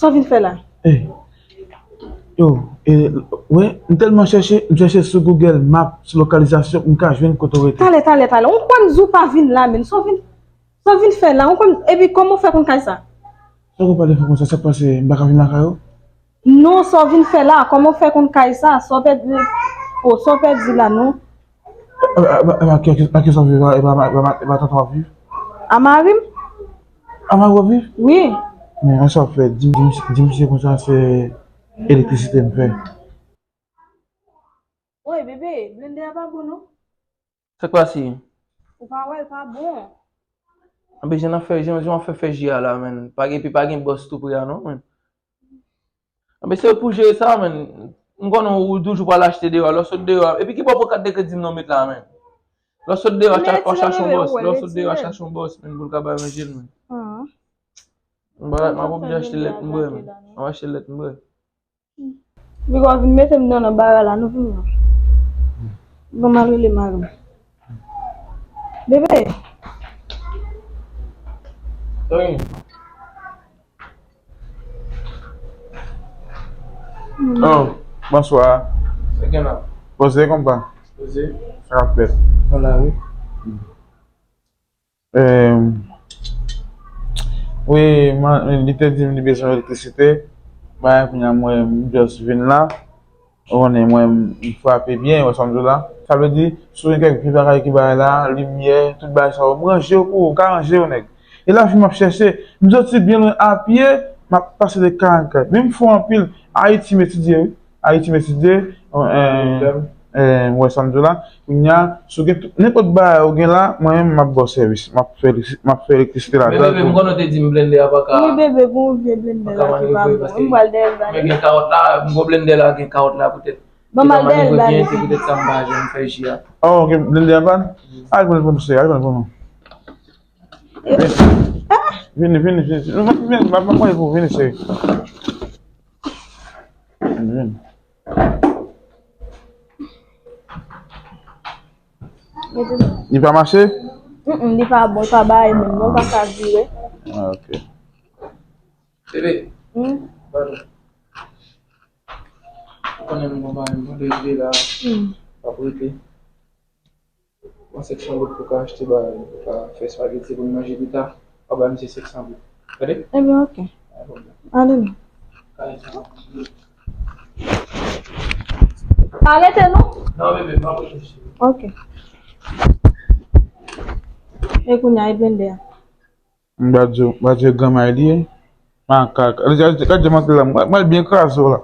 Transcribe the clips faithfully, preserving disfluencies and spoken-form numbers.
Sa w vin fè la? Ey, yo, e, wè, m tèlman chèche, m chèche sou Google Map, sou lokalizasyon, m ka jwenn kote w rete. Talè, talè, talè. Ou kwè m di w pa vin la, menm? Sa w vin, sa w vin fè la? Ou kwè m, epi kòman w fè konn kay sa? Sa w pale fè konsa, sa k pase, m pa ka vin lakay ou? Non, sa w vin fè la? Kòman w fè konn kay sa? Sa w pèdi, o, sa w pèdi la, non? E pa, e pa, e pa, e pa, e pa, e pa tonton w ap viv? A mari m. A mari w ap viv? Wi. Men, an sa w fè, di, di, di misye konsa se elektrisite m fè. Woy, bebe, blendè a pa bon, non. Sa k pase? Ou pa wè, l pa bon. Anben, jan n ap fè, jan, jan w ap fè, fè ji a la, menn. Pa gen, epi pa gen bòs tou pre a, non, menn. Anben, se pou jere sa, menn. M konnen ou toujou pral achte deyò a, lè w sot deyò a. Epi ki bò w pran kat de kredi m nan w met la, menn? Lè w sot deyò a, w ap chache yon bòs. Lè w sot deyò a, chache yon bòs, menn, pou l ka bay manje l, menn. M ap oblije achte lèt m bwè, menn. M ap achte lèt m bwè. Piga w vin mete m nan, nan bara la, nou vin la. Ban m al rele mari m. Bebe! Wi. Oh, bonswa. Sa gen la? Poze, konpa. Poze. Sa k ap fèt? Mwen la, wi. Em, wi, man, li te di m li bezwen elektrisite. Bagay kounye a mwen, m just vin la. Ou konnen mwen, m frape byen, wè sa m di w la. Sa vle di, si w gen kèk vye bagay ki bagay la, limyè, tout bagay sa yo, m ranje yo pou ou, m ka ranje yo, nèg. E lavi m ap chèche, m soti byen lwen a pye, m ap pase de kay an kay. Men m fò anpil. Ayiti m etidye, wi. Ayiti m etidye, eh, eh, m wè sa m di w la. Kounye a, si w gen tout, nenpòt bagay ou gen la, mwen menm m ap ba w sèvis. M ap fè elektri-, m ap fè elektrisite ladan l. Men bebe, m konnen w te di m blendè a pa ka. Wi, bebe, gon vye blendè la ki pa bon. M pral dèyè l ba li. Men gen kawòt la, m gon blendè la, gen kawòt la poutèt. Ban m al dèyè l ba li. Se poutèt sa m pa janm fè ji a. Oh, ok, blendè a pa l? Al pran l pou nou, cheri, al pran l pou nou. Vini, vini, vini. Non, vini, vini, vini, vini, cheri. Vini, vini. Li pa mache? Mm, li pa bon, li pa bay menm, non, pa ka vire. Ah, ok. Bebe. Hmm? Ou konnen nou gon bagay nou vle vle la. Hmm. Pa prete. Bon, sèt san goud pou ka achte bagay, pou ka fè espageti pou n manje pita. Ou ba misye sèt san goud. Tande? Ebyen, ok. Pa gen pwoblèm. Ale non. Kay sa. Pa rete non. Non, bebe, m ap rete, cheri. Ok. E kounye a, e blendè a? M pa di w, m pa di w granmay li ye. Makak. Gade, gade, gade jan m antre la. M pral byen kraze w la.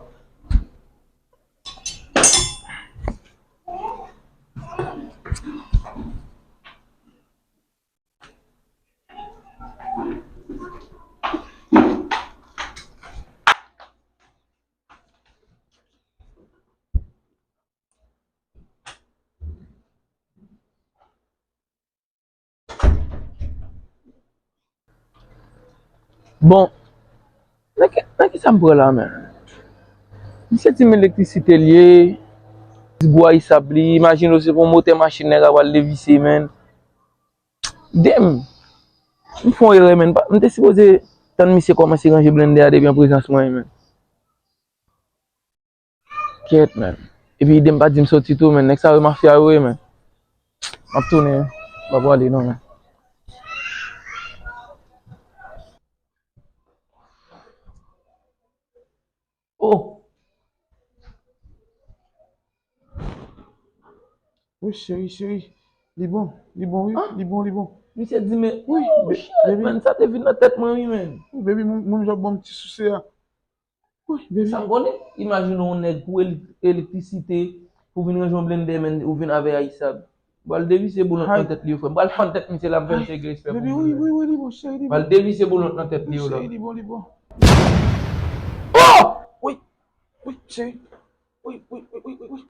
Bon, nan ki, nan ki sa m pran la, men? Misye di m elektrisite l ye, di bwa isab li, imajine w se pou yon motè machin nèg la pral devise, men. Damn! M fè yon erè, men. M te sipoze tann misye kòmanse ranje blendè a depi an prezans mwen, men. Kèt, men. Epi ide m pa di m soti tou, men. Nèg sa yo mafya yo ye, men. M ap tounen, wi. M pa pwale non, men. Oh! Wi, cheri, cheri. Li bon, li bon, wi. Ah! Li bon, li bon. Misye di, men, wi, oh, be-, shit, baby, men, sa te vin nan tèt mwen, wi, men. Wi, baby, mwen, mwen, j ap ban m ti souse a. Wi, baby. Sa m konnen, imajine yon nèg pou elek-, elektrisite, pou vin ranje yon blendè, men, ou vin avè ayisab. M pral devise boulon nan tèt li yo, frè. M pral fann tèt misye la, m fè misye gen respè pou mwen. Baby, wi, wi, wi, li bon, cheri, li bon. M pral devise boulon nan tèt li yo la. Cheri, li bon, li bon. Oh! Wi, wi, cheri. Wi, wi, wi, wi, wi, wi.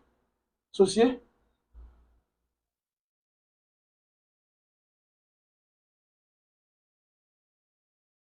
Sosye?